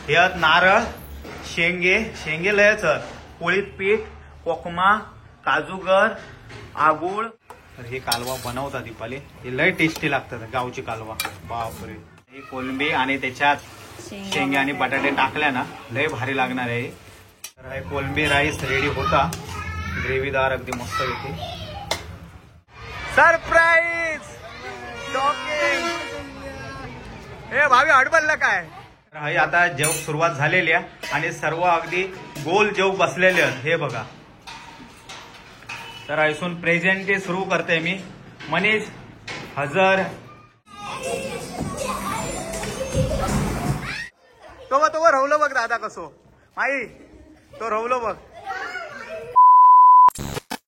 ह्यात नारळ, शेंगे, शेंगे लयच, पोळीत पीठ, कोकमा, काजूगर, आगूळ। तर हे कालवा बनवतात दीपाली, हे लय टेस्टी लागतात गावची कालवा। बापरे, ही कोलंबी आणि त्याच्यात शेंगे आणि बटाटे टाकल्या ना लय भारी लागणार आहे। तर हे कोलंबी राईस रेडी होता, ग्रेव्हीदार अगदी मस्त येते। सरप्राईज हे भाभी अडबलला काय। हे आता जेवण सुरुवात झालेली आहे आणि सर्व अगदी गोल जेव बसलेले आहेत हे बघा। तर ऐसून प्रेझेंट सुरू करते मी। मनीष हजर, तो तो रवलो बघ दादा कसो माई, तो रवलो बघ।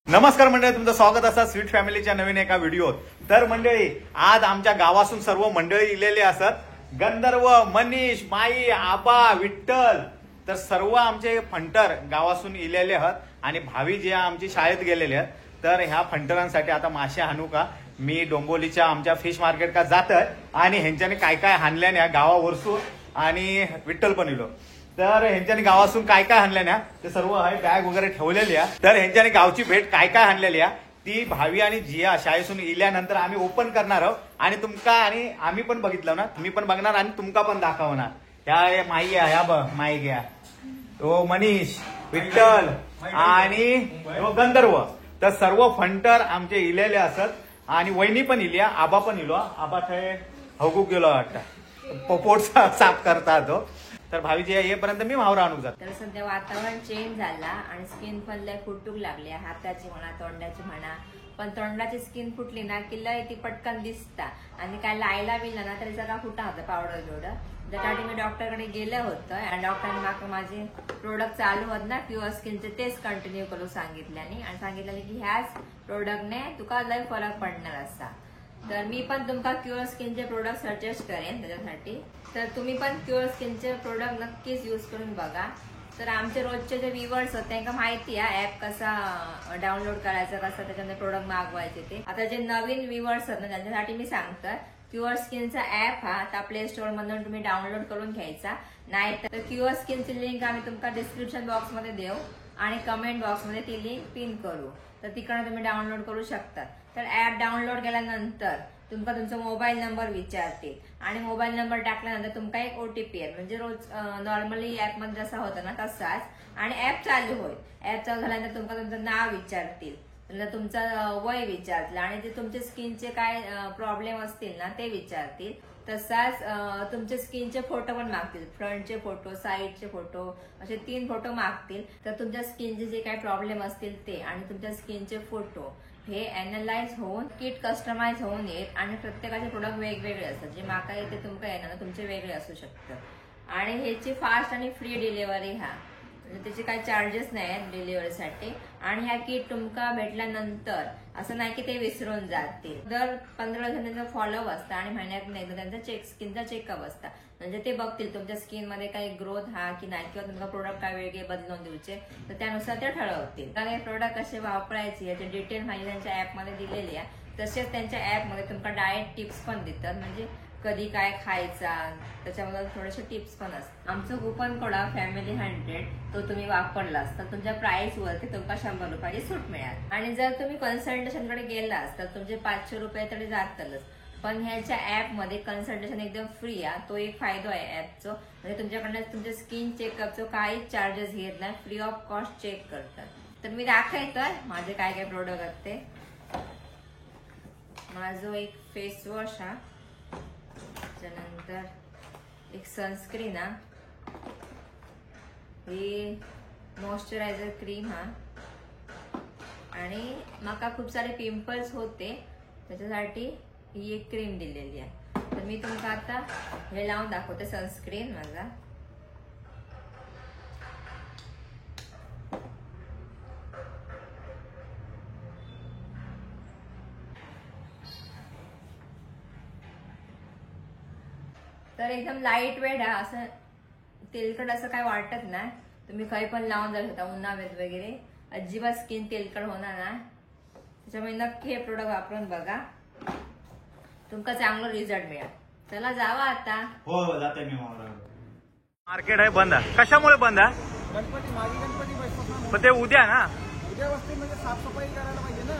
नमस्कार मंडळी, तुमचं स्वागत असं स्वीट फॅमिलीच्या नवीन एका व्हिडिओत। तर मंडळी आज आमच्या गावासून सर्व मंडळी इलेले असत, गंधर्व, मनीष, माई, आबा, विठ्ठल, तर सर्व आमचे फंटर गावासून इलेले आहेत आणि भावी जे आमची शाळेत गेलेले आहेत। तर ह्या फंटरांसाठी आता मासे हाणू का मी डोंबोलीच्या आमच्या फिश मार्केट का जात आहे आणि ह्यांच्याने काय काय हाणल्याने गावावरसून आणि विठ्ठल पण इलो, तर ह्यांच्याने गावासून काय काय हाणल्या ना ते सर्व आहे बॅग वगैरे ठेवलेली आहे। तर ह्यांच्याने गावची भेट काय काय हाणलेली आहे ती भावी आणि जिया शाळेसून इल्यानंतर आम्ही ओपन करणार आहोत आणि तुमका आणि आम्ही पण बघितलं ना, तुम्ही पण बघणार आणि तुमका पण दाखवणार। ह्या माई ह्या बघ माई घ्या, तो मनीष, विठ्ठल आणि गंधर्व, तर सर्व फंटर आमचे इलेले असत आणि वहिनी पण इल्या, आबा पण इलो, आबा थंय हगूक गेलो वाटतं, पोट साफ करता तो। तर भावी येपर्यंत मी मावरा आणू जातो। तर सध्या वातावरण चेंज झाला आणि स्किन पण लय फुटूक लागली, हाताची म्हणा तोंडाची म्हणा, पण तोंडाची स्किन फुटली ना की लय ती पटकन दिसता आणि काय लायला बिलला ना तरी सगळा फुटा होता पावडर बिवडर। त्यासाठी मी डॉक्टरकडे गेलं होतं आणि डॉक्टरांनी माका माझे प्रोडक्ट चालू होत ना प्युअर स्किनचे तेच कंटिन्यू करू सांगितल्याने आणि सांगितल्याने की ह्याच प्रोडक्टने तुका लय फरक पडणार असा। तर मी पण तुमका क्युअर स्किनचे प्रोडक्ट सजेस्ट करेन त्याच्यासाठी, तर तुम्ही पण क्युअर स्किनचे प्रोडक्ट नक्कीच यूज करून बघा। तर आमचे रोजचे जे व्ह्युअर्स होते त्यांना माहिती आहे ॲप कसा डाउनलोड करायचा, कसा त्याच्यामध्ये प्रोडक्ट मागवायचे ते। आता जे नवीन व्ह्युअर्स आहेत ना त्यांच्यासाठी मी सांगतो, क्युअर स्किनचा ॲप हा आता प्ले स्टोअर मधून तुम्ही डाउनलोड करून घ्यायचा, नाही तर क्युअर स्किनची लिंक आम्ही तुमका डिस्क्रिप्शन बॉक्समध्ये देऊ आणि कमेंट बॉक्समध्ये ती लिंक पिन करू, तर तिकडनं तुम्ही डाउनलोड करू शकता। तर ॲप डाउनलोड केल्यानंतर तुमका तुमचा मोबाईल नंबर विचारतील आणि मोबाईल नंबर टाकल्यानंतर तुमका एक OTP येईल, म्हणजे रोज नॉर्मली ॲपमध्ये जसा होता ना तसाच, आणि ॲप चालू होईल। ॲप चालू झाल्यानंतर तुमका तुमचं नाव विचारतील, तुमचं वय विचारतील आणि ते तुमचे स्किनचे काय प्रॉब्लेम असतील ना ते विचारतील। तसाच तुमचे स्किनचे फोटो पण मागतील, फ्रंटचे फोटो, साईडचे फोटो, असे 3 फोटो मागतील। तर तुमच्या स्किनचे जे काही प्रॉब्लेम असतील ते आणि तुमच्या स्किनचे फोटो हे अनालाइज होऊन किट कस्टमाइज होऊन येत आणि प्रत्येकाचे प्रोडक्ट वेगवेगळे असतात, जे माका येते तुमका येणार ना तुमचे वेगळे असू शकतात। आणि ह्याची फास्ट आणि फ्री डिलिव्हरी हा, म्हणजे त्याचे काही चार्जेस नाही आहेत डिलिव्हरीसाठी। आणि ह्या किट तुमका भेटल्यानंतर असं नाही की ते विसरून जातील, दर 15 दिवसांनी त्यांचा फॉलोअप असता आणि महिन्यात एकदा त्यांचा स्किनचा चेकअप असता, म्हणजे ते बघतील तुमच्या स्किनमध्ये काही ग्रोथ हा की नाही किंवा तुमका प्रोडक्ट काय वेगळे बदलून देऊचे तर त्यानुसार ते ठरवतील। तर हे प्रोडक्ट कसे वापरायचे याची डिटेल माहिती त्यांच्या ॲपमध्ये दिलेली आहे। तसेच त्यांच्या ॲपमध्ये तुमका डाएट टिप्स पण देतात, म्हणजे कधी काय खायचा त्याच्याबद्दल थोडेसे टिप्स पण असतात। आमचं कुपन कोड फॅमिली 100 तो तुम्ही वापरलास तर तुमच्या प्राइसवरती तुमका 100 रुपयाची सूट मिळेल। आणि जर तुम्ही कन्सल्टेशनकडे गेलास तर तुमचे 500 रुपये तरी जातलच, पण ह्याच्या ॲपमध्ये कन्सल्टेशन एकदम फ्री आहे, तो एक फायदा आहे ॲपचो, म्हणजे तुमच्याकडनं तुमच्या स्किन चेकअपचं काहीच चार्जेस घेत नाही, फ्री ऑफ कॉस्ट चेक करतात। तर मी दाखवतोय माझे काय काय प्रोडक्ट आहेत ते। माझं एक फेस वॉश हा, त्यानंतर एक सनस्क्रीन हा, ही मॉइश्चरायझर क्रीम हा, आणि माका खूप सारे पिंपल्स होते त्याच्यासाठी ही एक क्रीम दिलेली आहे। तर मी तुमका आता हे लावून दाखवते सनस्क्रीन माझा। तर एकदम लाईट वेट हा, असं तेलकट असं काय वाटत नाही, तुम्ही काही पण लावून जाऊ शकता उन्हाळ्यात वगैरे, अजिबात स्किन तेलकट होणार नाही। त्याच्यामुळे नक्की हे प्रोडक्ट वापरून बघा, तुमका चांगला रिझल्ट मिळेल। चला जावा आता. हो जाते मी मावरा. मार्केट आहे बंद आहे. कशामुळे बंद आहे? गणपती, मागी गणपती बसतात ना. पण ते उद्या ना, उद्या वस्ती म्हणजे साफसफाई करायला पाहिजे ना,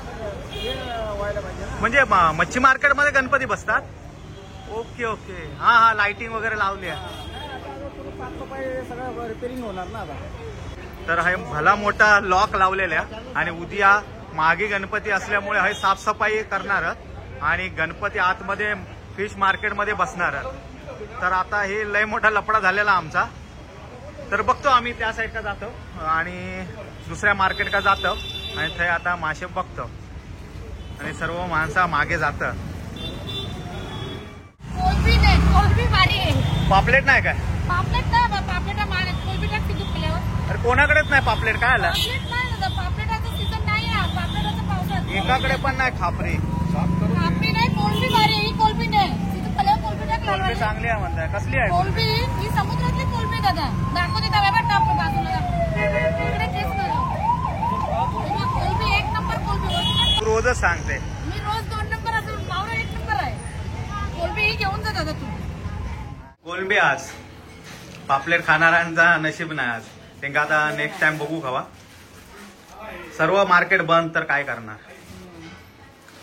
हे व्हायला पाहिजे ना. म्हणजे मच्छी मार्केटमध्ये गणपती बसतात. ओके ओके, हा हा, लाइटिंग वगैरे लावली आहे. साफसफाई सगळं रिपेरिंग होणार ना आता. तर हे भला मोठा लॉक लावलेला आहे आणि उद्या मागे गणपती असल्यामुळे हे साफसफाई करणार आणि गणपती आतमध्ये फिश मार्केटमध्ये बसणार. तर आता हे लय मोठा लफडा झालेला आमचा. तर बघतो आम्ही त्या साईडला जातो आणि दुसऱ्या मार्केट का जातो आणि थंय आता मासे बघतो आणि सर्व माणसा मागे जातं. कोलबी नाही, कोलबी भारी आहे. पापलेट नाही काय? पापलेट नाही, पापलेट कोलबी टाक दुखल्यावर. अरे कोणाकडेच नाही पापलेट. काय आलं? पापलेट नाही दादा, पापलेटाचा सीझन नाही आहे. पापलेटाचा पावसात एकाकडे पण नाही. खापरी खापरी नाही, कोलबी भारी आहे. ही कोलबी नाही, कोलबी टाक. कोलबी चांगली आहे म्हणताय. कसली आहे कोलबी? ही समुद्रातली कोलबी दादा. दाखवते दादा, टाप बाजूला इकडे केस कोलबी एक नंबर कोलबी. तू रोजच सांगते. मी रोज 2 नंबर असून मावरा 1 नंबर आहे. कोलबी ही घेऊन जा दादा तू. कोलबी आज पापलेट खाणाऱ्यांचा नशीब नाही आज. त्यांना आता नेक्स्ट टाइम बघू खावा. सर्व मार्केट बंद तर काय करणार.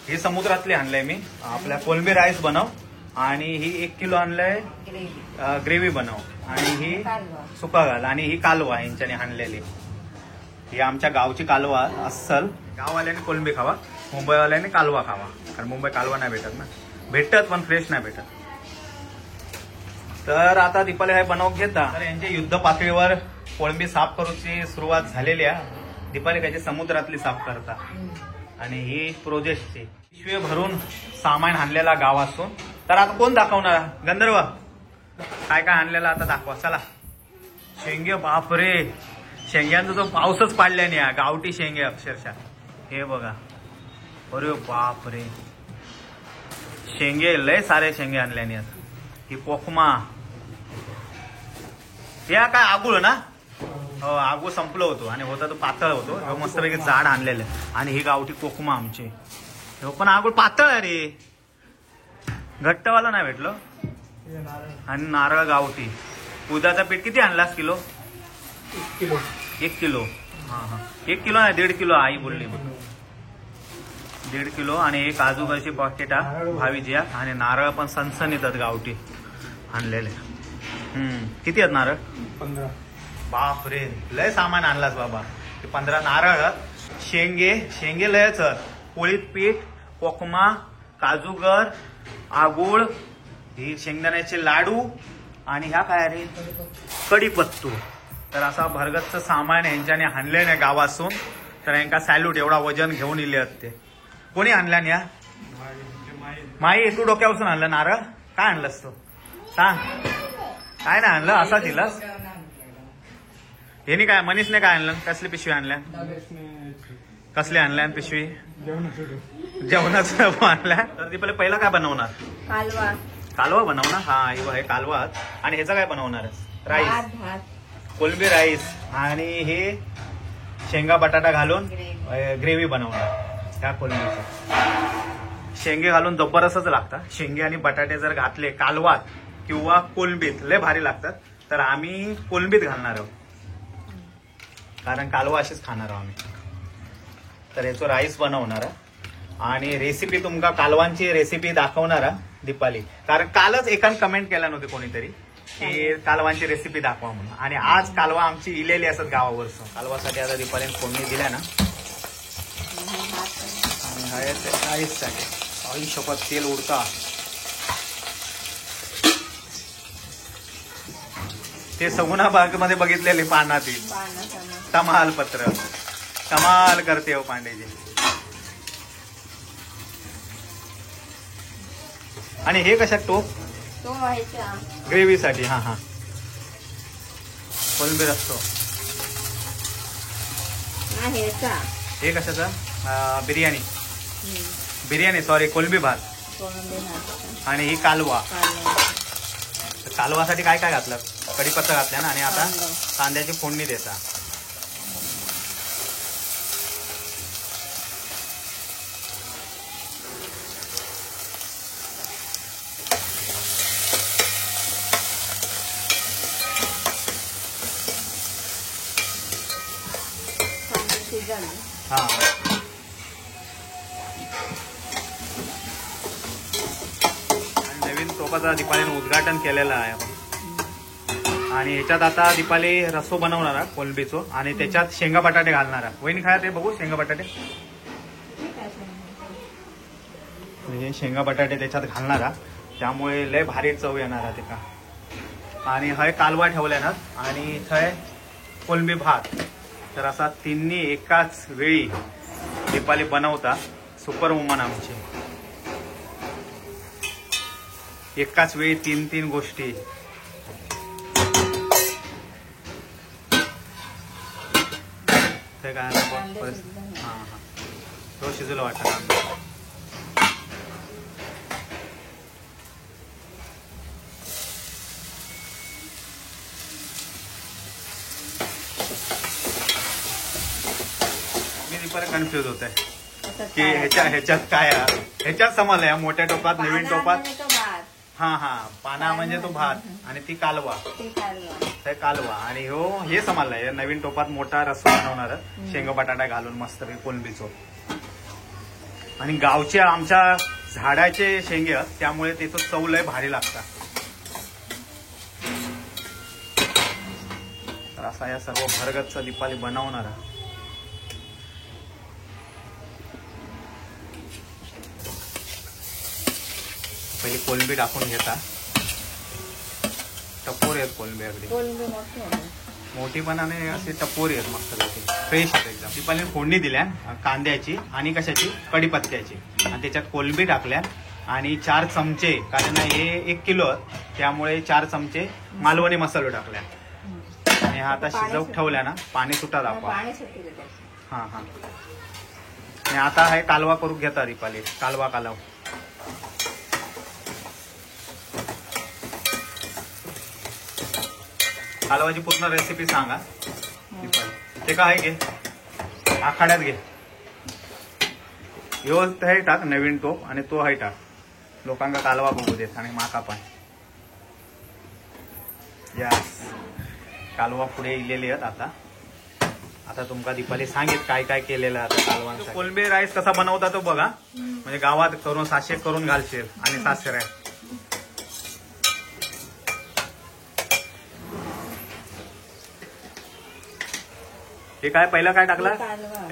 ही समुद्रातली आणलंय मी. आपल्या कोलंबी राईस बनव आणि ही 1 किलो आणलंय ग्रेव्ही बनव आणि ही सुका घाल आणि ही कालवा यांच्याने आणलेली. ही आमच्या गावची कालवा अस्सल. गाववाल्याने कोलंबी खावा, मुंबईवाल्याने कालवा खावा, कारण मुंबई कालवा नाही भेटत ना. भेटत पण फ्रेश नाही भेटत. तर आता दीपाली हे बनवून घेता. तर यांच्या युद्ध पातळीवर कोळंबी साफ करूची सुरुवात झालेली आहे. दीपाली त्याची समुद्रातली साफ करता आणि ही प्रोजेक्टची पिशवी भरून सामान आणलेला गावातून. तर आता कोण दाखवणार? गंधर्व काय काय आणलेला आता दाखवा. चला. शेंगे, बापरे, शेंग्यांचा तो पाऊसच पाडल्या नाही. गावठी शेंगे अक्षरशः. हे बघा, अरे बापरे, शेंगे लय सारे शेंगे आणल्याने आता. ही कोकमा, या काय आगुळ ना, हो आगू संपलो होतो आणि होता तो पातळ होतो, मस्तपैकी जाड आणलेलं. आणि ही गावठी कोकमा आमची, हो पण आगुळ पातळ आहे रे, घट्टवाला नाही भेटलो. आणि नारळ गावठी. उदाचा पीठ किती आणलास किलो? 1 किलो. 1 किलो, हा हा, 1 किलो नाही 1.5 किलो आई बोलली. मग 1.5 किलो. आणि एक आजूबाजूची पॉकेट भावीजिया. आणि नारळ पण सनसनीतात गावठी आणलेले. किती आहेत नारळ? 15. बाप रे, लय सामान आणलास बाबा. 15 नारळ, शेंगे, शेंगे लयच, पोळीत पीठ, कोकमा, काजूगर, आगुळ, ही शेंगदाण्याचे लाडू आणि ह्या काय रे कढीपत्तू. तर असा भरगतचं सामान यांच्याने आणले नाही गावासून. तर यांका सॅल्यूट, एवढा वजन घेऊन इले आहेत ते. कोणी आणल्या या? माई, तू डोक्यापासून आणलं नारळ? काय आणलंस तू सांग? काय नाही आणलं, असा दिलास. हे काय मनीषने काय आणलं? कसली पिशवी आणल्या? कसली आणल्या पिशवी? जेवणाचं आणल्या. तर दीपाली पहिला काय बनवणार? कालवा. कालवा बनवणार. हा हे कालवा. आणि ह्याचा काय बनवणार? राईस, कोलंबी राईस. आणि हे शेंगा बटाटा घालून ग्रेव्ही बनवणार त्या कोलंबीची. शेंगे घालून जबरदस्तच लागतात. शेंगे आणि बटाटे जर घातले कालवात किंवा कोलंबीत लय भारी लागतात. तर आम्ही कोलंबीत घालणार आहोत, कारण कालवा अशीच खाणार आहोत आम्ही. तर याचो राईस बनवणार आणि रेसिपी तुमका कालवांची रेसिपी दाखवणार दीपाली, कारण कालच एकान कमेंट केला नव्हती कोणीतरी की कालवांची रेसिपी दाखवा म्हणून. आणि आज कालवा आमची इलेली असत गावावरचं. कालवासाठी आता दीपालीने फोडणी दिल्या ना. राईससाठी आई शपथ तेल उडता. ते सगुणा बाग मध्ये बघितलेले पानातील तमालपत्र. कमाल करते हो पांडेजी. आणि हे कशात टोप? ग्रेव्हीसाठी. हा हा, कोलंबीर असतो. हे कशाचा? बिर्याणी, बिर्याणी सॉरी, कोलंबी भात. आणि ही कालवा. कालवासाठी काय काय घातलं? कढीपत्ता घातला ना. आणि आता कांद्याची फोडणी देता. हा आणि नवीन टोपाचा दीपालीने उद्घाटन केलेलं आहे. आणि ह्याच्यात आता दीपाली रसो बनवणार कोलंबीचो आणि त्याच्यात शेंगा बटाटे घालणार. वहिनी खाया ते बघू शेंगा बटाटे. हे शेंगा बटाटे त्याच्यात घालणार, त्यामुळे लय भारी चव येणार ते का. आणि हय कालवा ठेवल्या ना आणि थंय कोलंबी भात. तर असा तिन्ही एकाच वेळी दीपाली बनवता. सुपर वुमन आमची. एकाच वेळी तीन तीन गोष्टी. काय हा हा तो शिजवला वाटतं. मी दीपाला कन्फ्युज होत आहे की ह्याच्या ह्याच्यात काय, ह्याच्यात समजलं या मोठ्या टोपात नवीन टोपात. हा हा पाना म्हणजे तो भात आणि ती कालवा, ते कालवा. आणि हो हे समजलंय नवीन टोपात मोठा रस्सा बनवणार शेंगा बटाटा घालून मस्त कोलंबीचो. आणि गावच्या आमच्या झाडाचे शेंगे, त्यामुळे त्याचं चव लय भारी लागतात. तर असा या सर्व भरगच्च दीपाली बनवणार. पहिली कोलंबी टाकून घेता. टपोरी आहेत कोलंबी, अगदी मोठी पण आणि अशी टपोरी आहेत मस्त फ्रेश आहेत एकदम. दीपालीने फोडणी दिल्या कांद्याची आणि कशाची कढीपत्त्याची, आणि त्याच्यात कोलंबी टाकल्या आणि 4 चमचे, कारण हे 1 किलो त्यामुळे 4 चमचे मालवणी मसालो टाकल्या. आणि हा आता शिजवून ठेवल्या ना, पाणी सुटा दाखवा. हा हा आणि आता हे कालवा करून घेता दीपाली. कालवा कालव कालवाची पूर्ण रेसिपी सांगा दीपाली. ते काय घे आखाड्यात घे, ह्यो हे टाक नवीन टोप आणि तो हे टाक. लोकांका कालवा बघू देत आणि माका पण. यस कालवा पुढे इलेली आहेत आता. आता तुमका दीपाली सांगेल काय काय केलेलं आता कालवांचा. कोलंबी राईस कसा बनवता तो बघा, म्हणजे गावात करून साशे करून घालशील आणि सासरे. हे काय पहिला काय टाकला?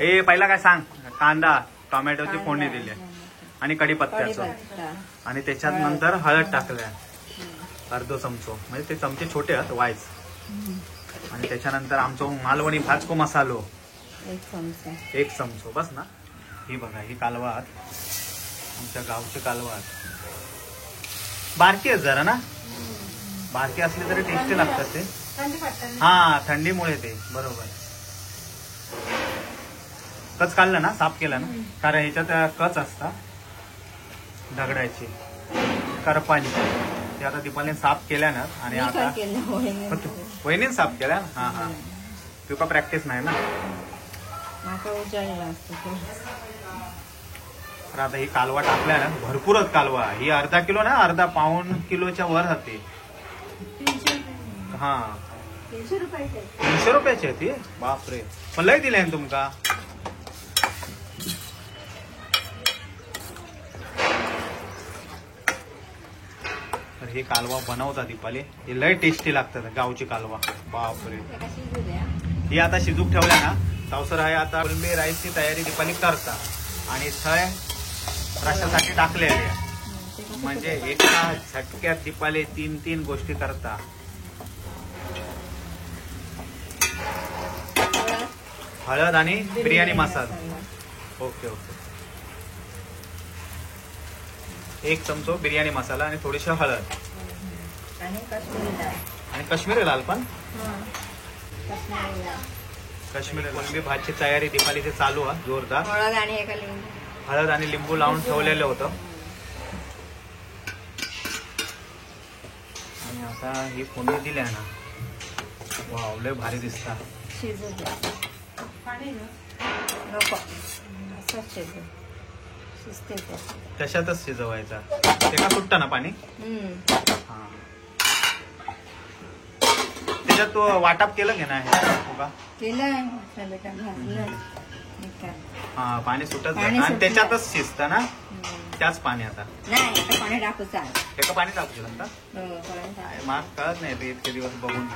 ए पहिला काय सांग. कांदा टोमॅटोची फोडणी दिली आणि कढीपत्त्याचं, आणि त्याच्यात नंतर हळद टाकल्या अर्धो चमचो, म्हणजे ते चमचे छोटे आहेत वाईज. आणि त्याच्यानंतर आमचो मालवणी भाजको मसालो 1 चमचो बस ना. ही बघा ही कालवा आमच्या गावची कालवा. बारकी आहे जरा ना, बारकी असली तरी टेस्टी लागतात ते. हा थंडीमुळे ते बरोबर. कच काढलं ना, साफ केलं ना, कारण ह्याच्यात कच असता दगडाची करपांची. ते आता दीपालीने साफ केल्या ना. आणि आता वहिनीने साफ केल्या. हा हा तुका प्रॅक्टिस नाही ना. तर आता ही कालवा टाकल्या ना, भरपूरच कालवा. ही अर्धा किलो ना, अर्धा पाऊण किलोच्या वर जाते. हा 300 रुपयाची आहे ती. बापरे पण लय दिले ना तुमका. तर हे कालवा बनवता दीपाली, हे लय टेस्टी लागतात गावची कालवा. बापरे ही आता शिजूक ठेवल्या ना. सावसर आहे आता कोलंबी राईसची तयारी दीपाली करता. आणि थंय रशासाठी टाकलेली आहे. म्हणजे एका झटक्यात दीपाली 3-3 गोष्टी करता. हळद आणि बिर्याणी मसाला. ओके ओके 1 चमचो बिर्याणी मसाला आणि थोडीशी हळद आणि काश्मीरी लाल पण. काश्मीरी कोलंबी भातची तयारी दीपालीची चालू आहे जोरदार. हळद आणि लिंबू लावून ठेवलेलं होतं. आणि आता ही फोडणी दिली आहे ना, वाव लय भारी दिसता. तशातच शिजवायचा ते का सुटतं ना पाणी. हा त्याच्यात तो वाटप केलं की नाही? केलं. हा पाणी सुटत आणि त्याच्यातच शिजत ना, त्याच पाणी आता नाही आता पाणी टाकूचा. एका पाणी टाकू आता माग कळत नाही ते इतके दिवस बघून.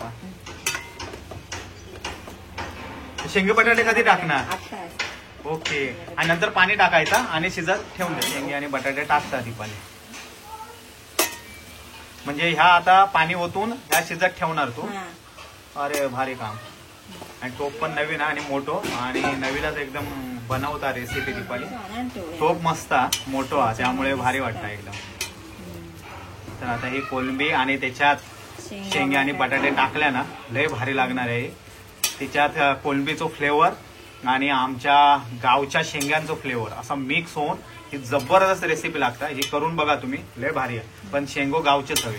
पण शेंगे बटाटे कधी टाकणार? ओके, आणि नंतर पाणी टाकायचं आणि शिजत ठेवून द्या. शेंगे आणि बटाटे टाकतात दीपाली, म्हणजे ह्या आता पाणी ओतून ह्या शिजत ठेवणार तू. अरे भारी काम. आणि टोप पण नवीन आणि मोठो आणि नवीनच एकदम बनवता रेसिपी दीपाली. टोप मस्त मोठो हा, त्यामुळे भारी वाटतं एकदम. तर आता ही कोलंबी आणि त्याच्यात शेंगे आणि बटाटे टाकल्या ना, लय भारी लागणार आहे. त्याच्यात कोलंबीचो फ्लेवर आणि आमच्या गावच्या शेंगांचो फ्लेवर असा मिक्स होऊन ही जबरदस्त रेसिपी लागता. ही करून बघा तुम्ही, लय भारी आहे. पण शेंगो गावचेच हवे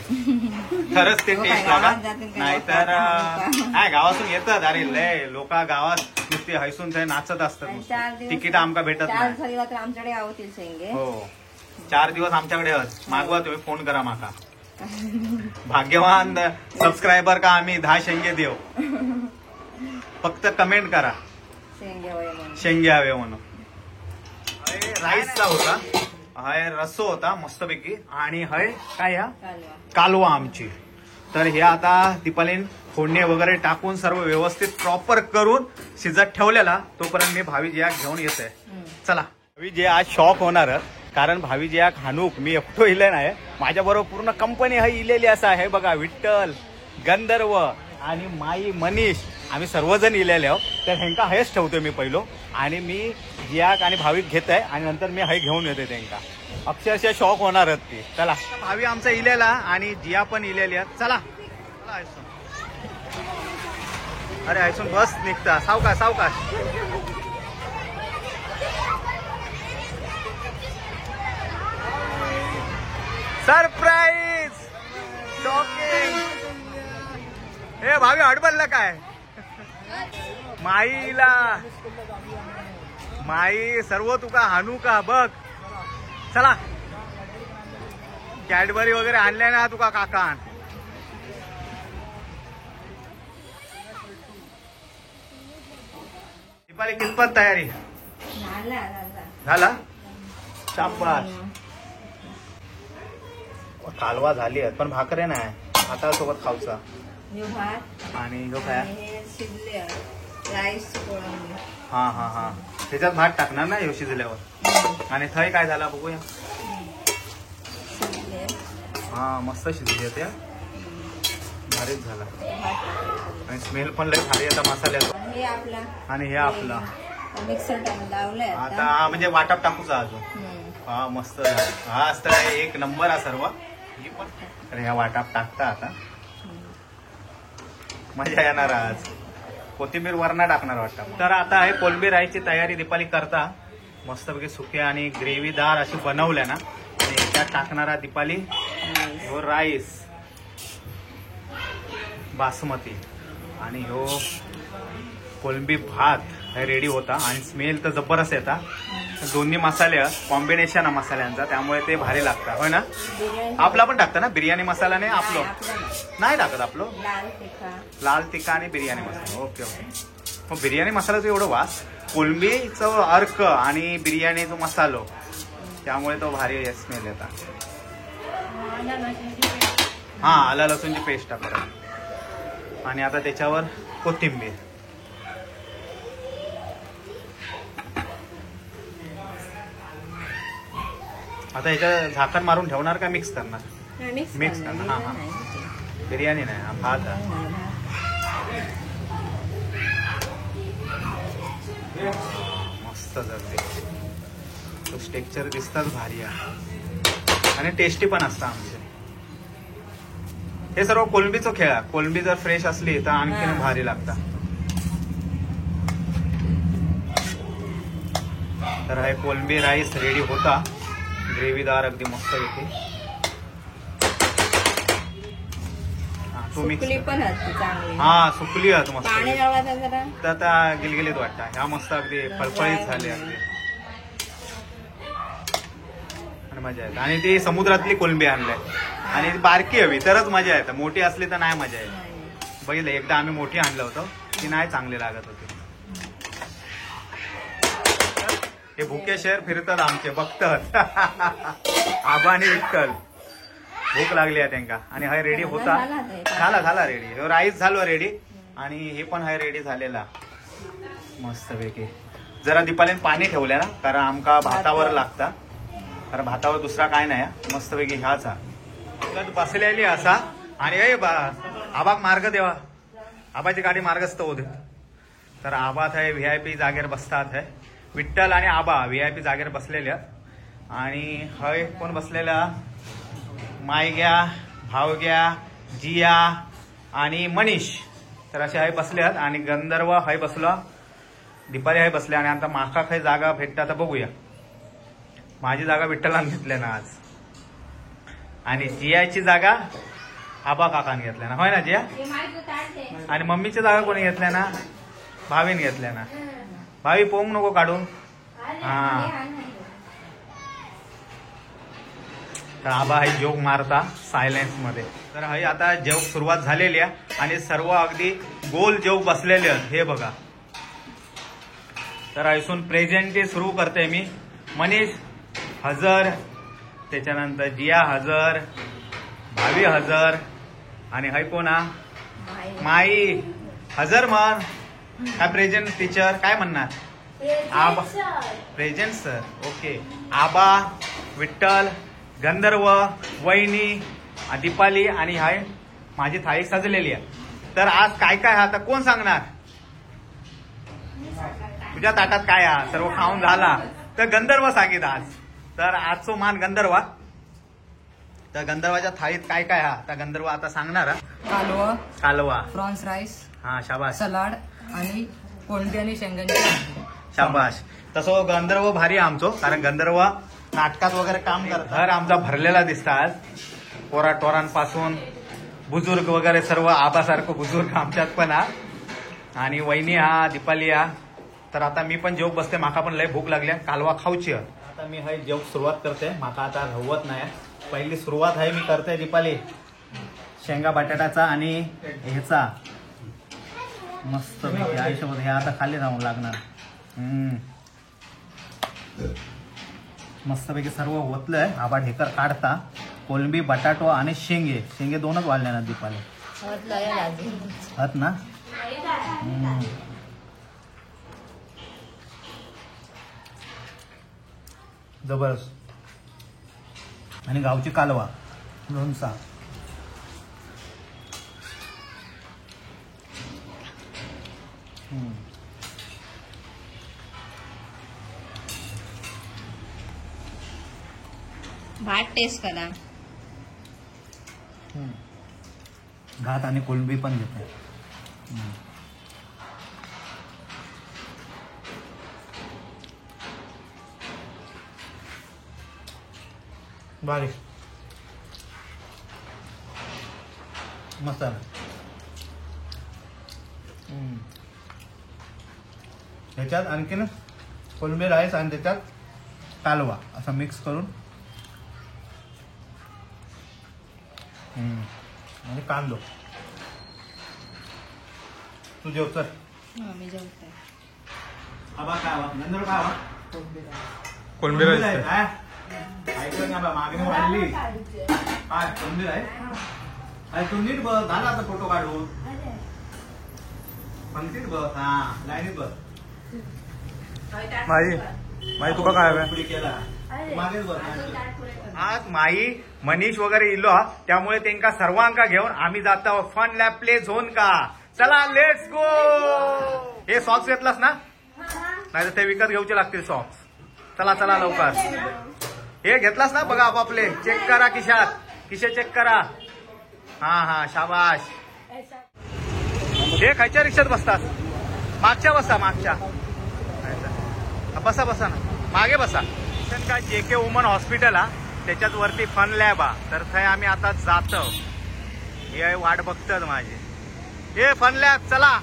खरंच ते टेस्ट लागा, नाहीतर नाही गावातून येतात. अरे लय लोक गावात नुसती हैसून थंय नाचत असतात, तिकीट आमका भेटत नाही. हो 4 दिवस आमच्याकडे मागवा तुम्ही, फोन करा माका. भाग्यवान सबस्क्रायबर का आम्ही 10 शेंगे देऊ, फक्त कमेंट करा शेंगे हवे म्हणून. राईसचा होता, हय रसो होता मस्तपैकी, आणि हय काय ह्या कालवा आमची. तर हे आता दीपालीन फोडणे वगैरे टाकून सर्व व्यवस्थित प्रॉपर करून शिजत ठेवलेला, तोपर्यंत मी भावी जिया घेऊन येते. चला भावी जिया आज शॉक होणार, कारण भावी जिया हानूक मी एकटो इले नाही, माझ्या बरोबर पूर्ण कंपनी हय इलेली असं आहे. बघा विठ्ठल, गंधर्व आणि माई, मनीष, आम्ही सर्वजण इलेले आहोत. तर ह्यांका हयच ठेवतोय मी पहिलो, आणि मी जियाक आणि भावीक घेत आहे आणि नंतर मी हय घेऊन येते त्यांका. अक्षरशः शॉक होणारच ती. चला भावी आमचा इलेला आणि जिया पण इलेली आहे. चला चला ऐसून, अरे ऐसून बस निघता, सावकाश सावकाश. Surprise shocking. हे भावी अडबलला काय माईला, माई सर्व तुका हानू का बघ. चला कॅडबरी वगैरे आणल्या ना तुका काकान. दीपाली कितपत तयारी झाला? शाबास. कालवा झाली आहे पण भाकरे नाही, भातासोबत खाऊचा. आणि ह्यो काय हा हा हा त्याच्यात भात टाकणार ना ह्यो शिजल्यावर. आणि थंय काय झाला बघूया. हा मस्त शिजली त्या, भारीच झाला. आणि स्मेल पण लय भारी आता मसाल्याचा. आणि हे आपला आता म्हणजे वाटप टाकूचा अजून. हा मस्त झाला. हा असतं काय एक नंबर हा सर्व. ही पण तर ह्या वाटाप टाकता आता, मजा येणार आज. कोथिंबीर वरणा टाकणार वाटतं. तर आता आहे कोलंबी राईसची तयारी दीपाली करता. मस्तपैकी सुके आणि ग्रेव्हीदार अशी बनवल्या ना, आणि ह्याच्यात टाकणारा दीपाली ह्यो राईस बासमती आणि ह्यो कोलंबी भात हे रेडी होता. आणि स्मेल तर जबरदस्त येता. दोन्ही मसाले कॉम्बिनेशन आहे मसाल्यांचा, त्यामुळे ते भारी लागतात होय ना. आपला पण टाकता ना बिर्याणी मसाला? नाही आपलं नाही टाकत, आपलं लाल तिखा आणि बिर्याणी मसाला. Okay okay. मग बिर्याणी मसाल्याचं एवढं वास, कोलंबीचं अर्क आणि बिर्याणीचा मसालो, त्यामुळे तो भारी स्मेल येतात. हा आला लसूणची पेस्ट टाकतात. आणि आता त्याच्यावर कोथिंबीर. आता ह्याच्या झाकण मारून ठेवणार का मिक्स करणार? मिक्स करणार. हा हा बिर्याणी नाही भात. मस्त झालं, तो स्ट्रक्चर दिसताच भारी आहे आणि टेस्टी पण असतं आमचे. हे सर्व कोलंबीचा खेळ आहे. कोलंबी जर फ्रेश असली तर आणखीन भारी लागतात. तर हे कोलंबी राईस रेडी होता, ग्रेव्हीदार अगदी मस्त येते. सुकली पण चांगली. हा सुकली आहे मस्त, पाणी लावायचं जरा तर आता गिलगिलीत वाटतं. ह्या मस्त अगदी फळफळीत झाली अगदी आणि मजा येते. आणि ती समुद्रातली कोलंबी आणली आणि बारकी हवी तरच मजा येते, मोठी असली तर नाही मजा येते. बघितलं एकदा आम्ही मोठी आणलं होतं, ती नाही चांगली लागत होती. हे भुके शहर फिरतात आमचे बघतात. आबा आणि विठ्ठल भूक लागली आहे त्यांका. आणि हय रेडी होता, झाला झाला रेडी, राईस झालो रेडी आणि हे पण हय रेडी झालेला मस्तपैकी. जरा दीपालीन पाणी ठेवले ना, कारण आमका भातावर लागता, कारण भातावर दुसरा काय नाही. मस्तपैकी ह्याच हा बसलेली असा. आणि ए बा आबाक मार्ग देवा, आबाची गाडी मार्गस्थ होते. तर आबा थंय व्हीआयपी जागेर बसतात. हय विठ्ठल आणि आबा व्हीआयपी जागेर बसलेले. आणि हय कोण बसलेला, मायग्या, भावग्या, जिया आणि मनीष. तर असे हय बसले आहेत. आणि गंधर्व हय बसलो, दीपाली हय बसले. आणि आता माका खंय जागा भेटता तर बघूया. माझी जागा विठ्ठलान घेतल्या ना आज, आणि जियाची जागा आबा काकान घेतल्या ना, होय ना जिया? आणि मम्मीची जागा कोणी घेतल्या ना, भावीन घेतल्या ना. भावी पोंग नको काढू. हा तर आबा हा जोक मारता सायलेन्स मध्ये. तर हय आता जेवक सुरुवात झालेली आहे आणि सर्व अगदी गोल जेवक बसलेले आहेत हे बघा. तर ऐसून प्रेझेंटी सुरू करते मी. मनीष हजर, त्याच्यानंतर जिया हजर, भावी हजर, आणि हय कोण हा, माई हजर. म्हण काय प्रेझेंट टीचर काय म्हणणार, आबा प्रेझेंट सर. ओके, आबा, विठ्ठल, गंधर्व, वहिनी, दीपाली आणि हाय माझी थाळी सजलेली आहे. तर आज काय काय हा आता कोण सांगणार, तुझ्या ताटात काय हा सर्व खाऊन झाला तर गंधर्व सांगित आज. तर आजचो मान गंधर्वा. तर गंधर्वाच्या थाळीत काय काय हा तर गंधर्व आता सांगणार. कालवा, कालवा, प्रॉन्स राईस, हा शाबाश, सलाड आणि कोळंबी आणि शेंगांची. शाबाश. तसं गंधर्व भारी आमचो, कारण गंधर्व नाटकात वगैरे काम करतात. घर आमचा भरलेला दिसता आज, पोरा टोरांपासून बुजुर्ग वगैरे सर्व, आबासारखं बुजुर्ग आमच्यात पण हा, आणि वहिनी हा, दीपाली हा. तर आता मी पण जेवक बसते, माका पण लय भूक लागल्या, कालवा खाऊची. आता मी हय जेवक सुरुवात करते, माका आता रवत नाही. पहिली सुरुवात आहे मी करते दीपाली शेंगा बटाट्याचा आणि ह्याचा मस्त पैकी आयुष्यामध्ये. हे आता खाली राहून लागणार. मस्तपैकी सर्व ओतलंय. आबा ढेकर काढता, कोलंबी, बटाटो आणि शेंगे. शेंगे दोनच वाढले ना दीपाली, हत ना. जबरदस्त. आणि गावची कालवा लोणचा. भात टेस्ट करा. भात आणि कोलंबी पण घेते. बारीक मस्त. ह्याच्यात आणखीन कोलंबी राईस आणि त्याच्यात कालवा असा मिक्स करून आणि कांदो. तू जेव चल. मी जेवते. आबा काय गंधर्व काय कोलंबी राईस काय ऐकलं ना बा, मागणी वाढली. काय कोलंबी राईस? अरे तू नीट बस, झाला आता फोटो काढून. पंक्तीत बस, हा लाईनीत बस. माई माई तुका काय हवे? मागेच बस. आज माई मनीष वगैरे इलो, त्यामुळे त्यांका सर्वांका घेऊन आम्ही जातो फन लॅब प्ले झोन का. चला let's go. हे सॉक्स घेतलास ना, नाही तर ते विकत घेऊचे लागतील सॉक्स. चला चला लवकर. हे घेतलास ना, बघा आपापले चेक करा, खिशात खिशे चेक करा. हा हा शाबाश. हे खायच्या रिक्षात बसतात, मागच्या बसा, मागच्या बसा, बसा ना मागे बसा. का जे के वुमन हॉस्पिटल हा, त्याच्याच वरती फन लॅब हा. तर थंय आम्ही आता जातो. हे वाट बघतात माझी. हे फन लॅब चला.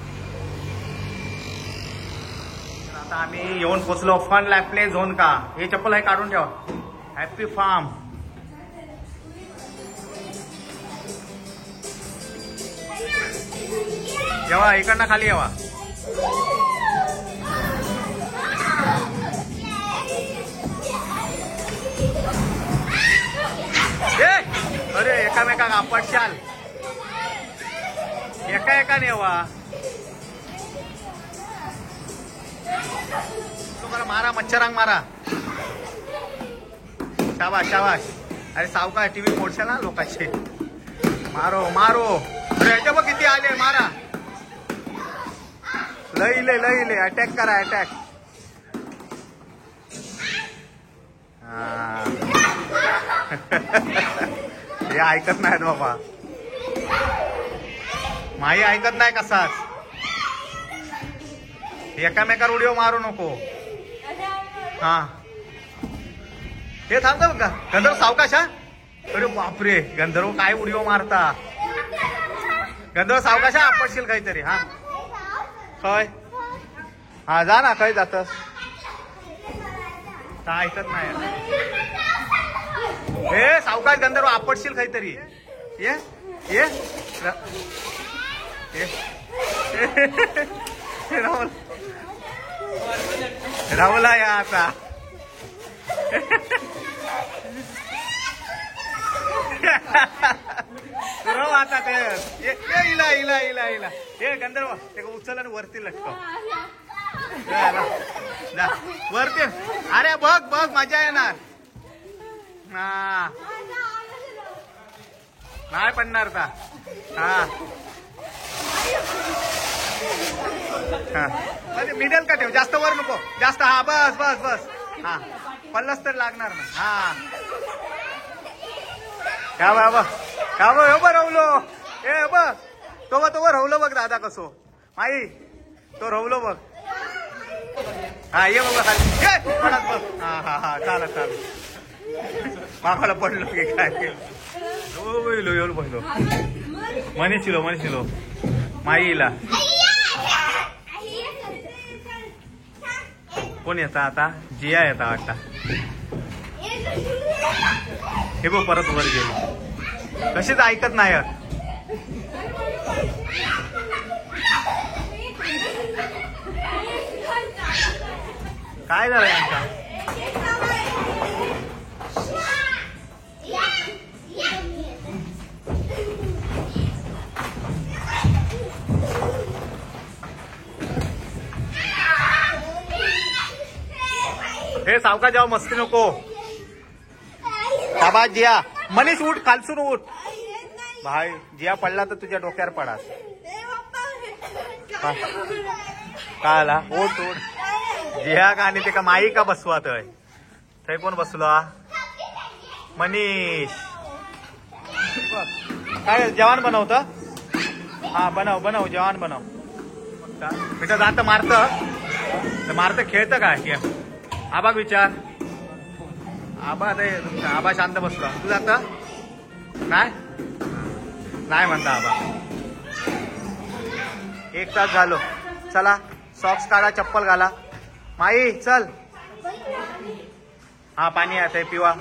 तर आता आम्ही येऊन पोचलो फन लॅब प्ले झोन का. हे चप्पल हे काढून ठेवा. Happy farm. येवा इकडनं खाली येवा. एकामेकाक आपटशाल. एका एकाने येवा. लोकांना मारा, मच्छरांक मारा. शाबाश शाबाश. अरे सावका टीव्ही फोडशाल ना लोकांचे. मारो मारो. अरे ह्याच्या बघ किती आले, मारा. लई लई लई अटॅक करा, अटॅक. हे ऐकत नाहीत बाबा. माई ऐकत नाही कसाच. एकामेकावर उडिओ मारू नको. हा हे थांबता बघ गंधर्व सावकाश. हा अरे बापरे, गंधर्व काय उडिओ मारता. गंधर्व सावकाश आपटशील काहीतरी. हा खय, हा जा ना, खय जातस. ऐकत नाही. हे सावकाश गंधर्व आपटशील काहीतरी. ये ये राहुल राहुला या आता. राहू आता ते. इला इला इला इला. हे गंधर्व ते उचल आणि वरती लटकव. वरती. अरे बघ बघ मजा येणार. हा नाही पडणार का. हा मिडल का ठेव, जास्त वर नको जास्त. हा बस बस बस. हा पडलंच तर लागणार ना. हा का बाबा का बा बा रवलो. ए बघ तो बा तो रवलो बघ दादा कसो. माई तो रवलो बघ. हा ये बघ खाली पडत बघ. हा हा हा चालत चालत मागाला पडलो की काय. येलो पहिलो मनीष इलो मनीष इलो माईला. कोण येता आता? जिया येता वाटता. हे बघ परत वर गेली. कशीच ऐकत नाही. काय झालं यांचा? हे सावका जाऊ, मस्ती नको. शाबास जिया. मनीष उठ, खालसून उठ भाई. जिया पडला तर तुझ्या डोक्यावर पडास. काय आला? उठ उठ जिया का. आणि ते का माई का बसवा थंय. थंय कोण बसला? मनीष. काय जेवण बनवत? हा बनव बनव जेवण बनव. बेटा जात मारत मारत खेळतं काय? आबाक विचार. आबा आता तुमचा आबा शांत बसला. तू जात काय नाही म्हणता आबा. 1 तास झालो. चला सॉक्स काढा, चप्पल घाला. माई चल. हा पाणी आहे पिवा.